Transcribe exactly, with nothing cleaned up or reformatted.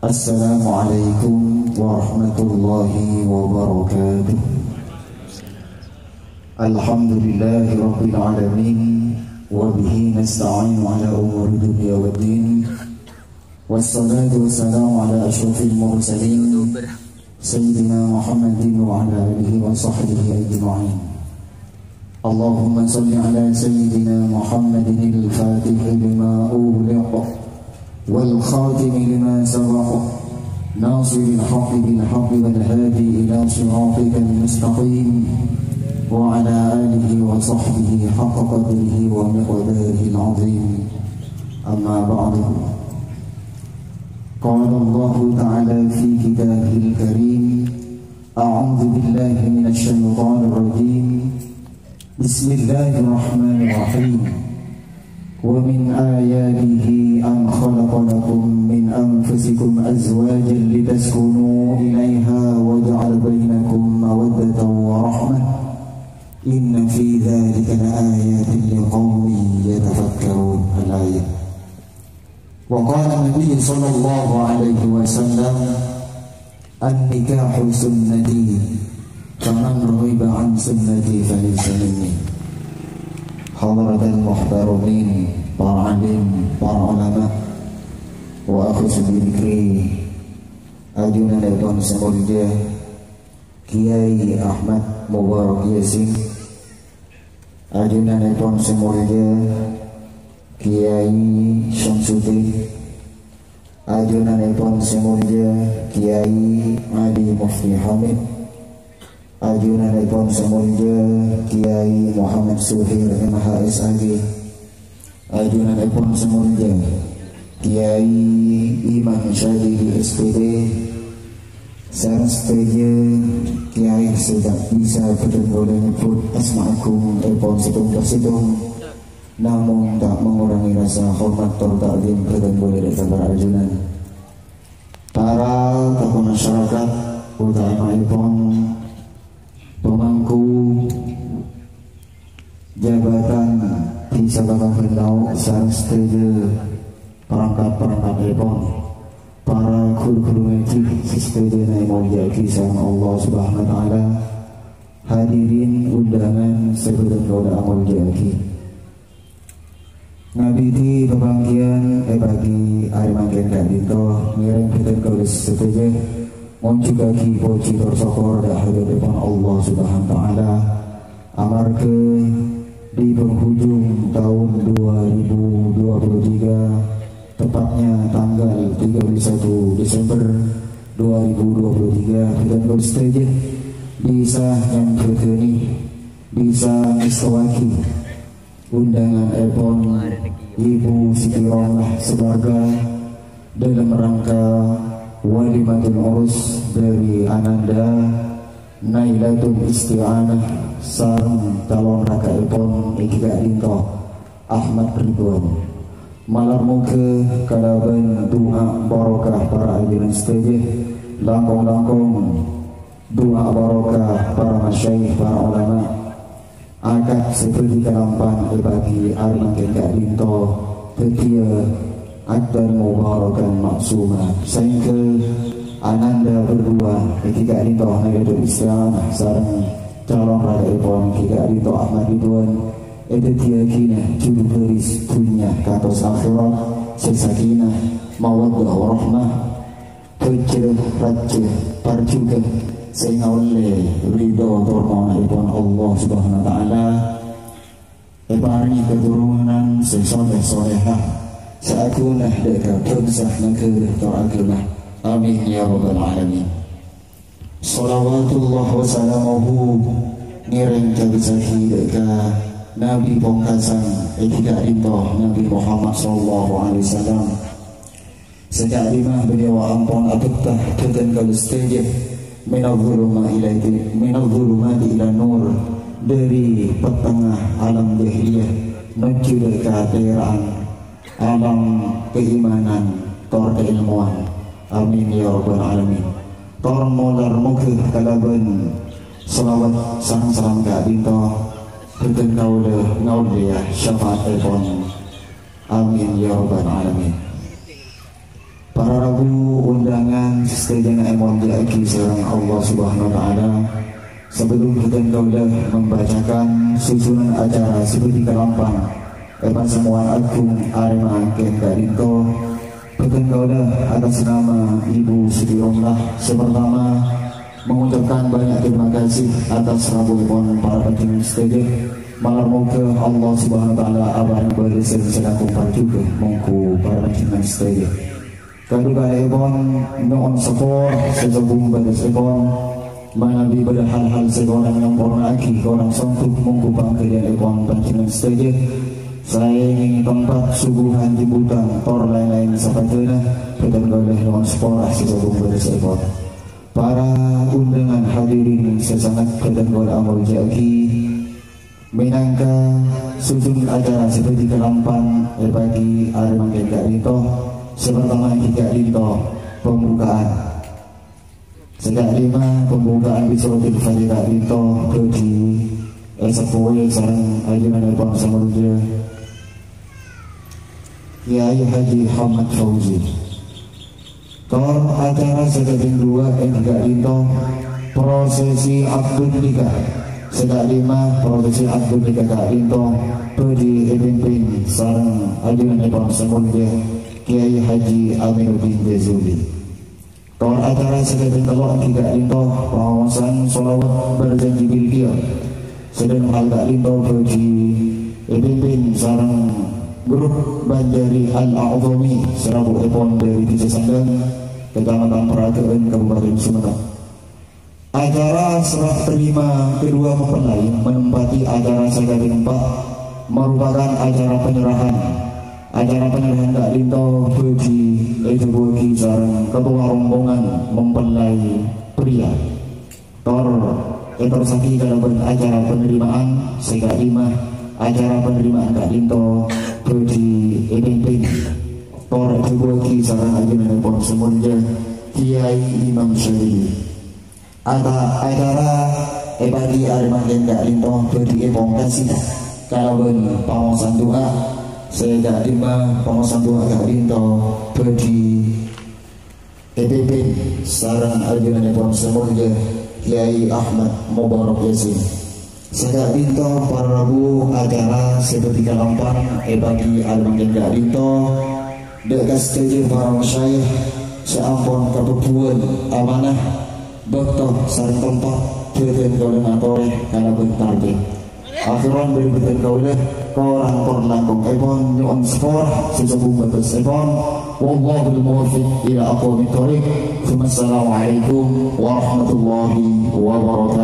Assalamualaikum warahmatullahi wabarakatuh. Alhamdulillahirabbil alamin, wa bihi nasta'inu ala umuri dunya waddin. Wassalatu wassalamu ala asyrafil mursalin, Sayyidina Muhammadin wa ala alihi wa sahbihi ajma'in. Allahumma salli ala Sayyidina Muhammadin al-fatihi lima ughliq, wal khatimi lima sabaq, nasiril haqqi bil haqqi wal hadi ila siratikal mustaqim, wa ala alihi wa sahbihi haqqa qadrihi wa miqdarihil azim. Amma ba'du. Qala Allahu ta'ala fi kitabihil karim, a'udzu billahi minasy syaithanir rajim. Bismillahirrahmanirrahim. Wa min ayatihi an khalaqa lakum min anfusikum azwajan litaskunu ilaiha wa ja'ala bainakum mawaddatan wa rahmah. Inna fi dzalika laayatin liqaumin yatafakkarun. Al-ayah. Wa qala Nabi sallallahu alaihi wasallam, "An-nikahu sunnati, faman raghiba an sunnati falaysa minni." Hadratal muhtaramin, para alim, para ulama, wa akhussu bi dzikri, ajunanèpon sè molja Kiai Ahmad Mubarak Yasin, ajunanèpon sè molja Kiai Syamsuddin, ajunanèpon sè molja Kiai Ali Mufti Hamid, ajunanèpon sè molja Kiai Muhammad Suhir, M H S A G, ajunanèpon sè molja Kiai Imam Syadili, S P D, sareng sadhâjâ kiai sè ta' bisa bhâdhân kaulâ nyebbhut asma agungèpon sèttong per sèttong, namong ta' mangorangè rasa hormat tor ta'zim bhâdhân kaulâ dâ' ka para ajunan. Para tokoh masyarakat, otama'èpon pamangku jabatan Dhisa Bâkambân Laok sareng sadhâjâ parangkat-parangkatèpon, para ghuru-ghuru ngajhi sè sadhâjâna èmoljâ'aghi sareng Allah Subhanahu wa Ta'ala, hadirin undangan sè bhâdhân kaulâ amoljâ'aghi. Ngabidhi pabângkèyan è pagi arè mangkèn ka'dinto, ngèrèng bhâdhân kaulâ sadhâjâ ngonjhuwâghi pojhi tor sokkor dâ' hadratèpon Allah Subhanahu wa Ta'ala, amarghâ di penghujung tahun dua ribu dua puluh tiga, tepatnya tanggal tiga puluh satu Desember dua ribu dua puluh tiga, bhâdhân kaulâ sadhâjâ bisa nyambhâdhâni, bisa ngèstowaghi undanganèpon Ibu Siti Romlah Subarga dalam rangka walimatul urus dâri Ananda Nailatul Isti'anah sareng calon raka'èpon èngghi ka'dinto Ahmad Ridwan. Malar moghâ kalabân du'a barokah para ajunan sadhâjâ, langkong-langkong du'a barokah para masyayikh, para ulama, akad sè bhâdhi kalampan è pagi arè mangkèn ka'dinto dhâddhiyâ akdan mubarakan ma'suma, saèngghâ ananda berdua èngghi ka'dinto Nailatul Isti'anah sareng calon raka'èpon èngghi ka'dinto Ahmad Ridwan èdhâddhiyâghina judhu bhâris dhunnya kantos akhèrat sè sakinah, mawaddah, warahmah, bhâjhrâ rajâ parjhughân sè ngaollè ridho tor monaèpon Allah Subhanahu wa Ta'ala, èparèngè katoronan sè soleh-solehah, sè aghuna dâ' ka bhângsa, naghârâ, tor aghâma. Amin, ya rabbal alamin. Shalawatullah wa salamuhu ngèrèng kabisaghi dâ' ka Nabi pongkasan èngghi ka'dinto Nabi Muhammad sallallahu alaihi wasallam. Sè ka'dimma beliau ampon abhâkta dhâteng kaulâ sadhâjâ, minadh-dhuluma ilaiti-, minadh-dhulumati ilan nur, dâri pettengnga alam jahiliyah nojjhu dâ' katèra'an alam kaimanan tor kaèlmowan. Amin ya rabbal alamin. Tor molar moghâ kalabân shalawat sareng salam ka'dinto, dhâteng kaulâ ngaollèya syafa'atèpon. Amin ya rabbal alamin. Para rabu Undangan sadhâjâna èmoljâ'aghi sareng Allah Subhanahu wa Ta'ala. Sebelum bhâdhân kaulâ membacakan susunan acara sè bhâdhi kalampang è pasemowan agung arè mangkèn ka'dinto, bhâdhân kaulâ atas nama Ibu Siti Romlah sè pertama mengucapkan banyak terima kasih atas rabuèpon para panjhennengngan sadhâjâ. Malar moghâ Allah Subhanahu wa Ta'ala aparèng bâlessan sè langkong parjhughâ mongghu para panjhennengngan sadhâjâ. Kadhuwâ'èpon nyo'on sapora sè sobung bâdâsèpon, manabi bâdâ hal-hal sè korang nyamporna'aghi, korang songgu mongghu pangghâliyânèpon panjhennengngan sadhâjâ. Saèngghâ tempat suguhan jembutan tor laèn-laèn sapadhâna, bhâdhân kaulâ nyo'on sapora sè sobung bâdâsèpon. Para undangan hadirin sè sanget bhâdhân kaulâ amoljâ'aghi, mènangka susun acara sè bhâdhi kalampang è pagi arè mangkèn ka'dinto, sè pertama ghi ka'dinto pembukaan. Sè ka'dimma pembukaan bi suratil Fatihah ka'dinto bhâdhi èseppowè sareng ajunanèpon sè moljâ Kiai Haji Ahmad Fauzi. Tor acara sè kapèng duwâ' èngghi ka'dinto prosesi akdun nikah. Sè ka'dimma prosesi akdun nikah ka'dinto bhâdhi èpimpin sareng ajunanèpon sè moljâ Kiai Haji Aminuddin Jazuli. Tor acara sè kapèng tello' èngghi ka'dinto paosan sholawat berjanji bil qiyam. Sè dâlem hal ka'dinto bhâdhi èpimpin sareng grup Banjari Al-A'zami sè rabuèpon dâri Desa Sandang, Kecamatan Peraga'an, Kabupaten Sumenep. Acara serah terima kedua mempelai menempati acara sè kapèng empa' merupakan acara penyerahan. Acara penyerahan ka'dinto bhâdhi èdhâbuwâghi sareng ketua rombongan mempelai pria. Tor èterrossaghi kalabân acara penerimaan sè ka'dimma. Acara penerimaan ka'dinto bhâdhi èpimpin tor èdhâbuwâghi sareng ajunanèpon sè moljâ Kiai Imam Syadili. Ata-, acara è pagi arè mangkèn ka'dinto bhâdhi èpongkasina kalabân pamosan du'a. Sè ka'dimma pamosan du'a ka'dinto bhâdhi èpimpin sareng ajunanèpon sè moljâ Kiai Ahmad Mubarak Yasin. Sè ka'dinto para rabu acara sè bhâdhi kalampang è pagi arè mangkèn ka'dinto, dâ' ka sadhâjâ para masyayikh sè ampon kabhâbuwân amanah, bâkto sareng tempat bhâdhân kaulâ ngatorè kalabân tarbiyah. Akhiran dâri bhâdhân kaulâ, korang tor langkongèpon nyo'on sapora sè sobung bâdâsèpon. Wallahul muwaffiq ila aqwamit thoriq. Tsummassalamualaikum warahmatullahi wabarakatuh.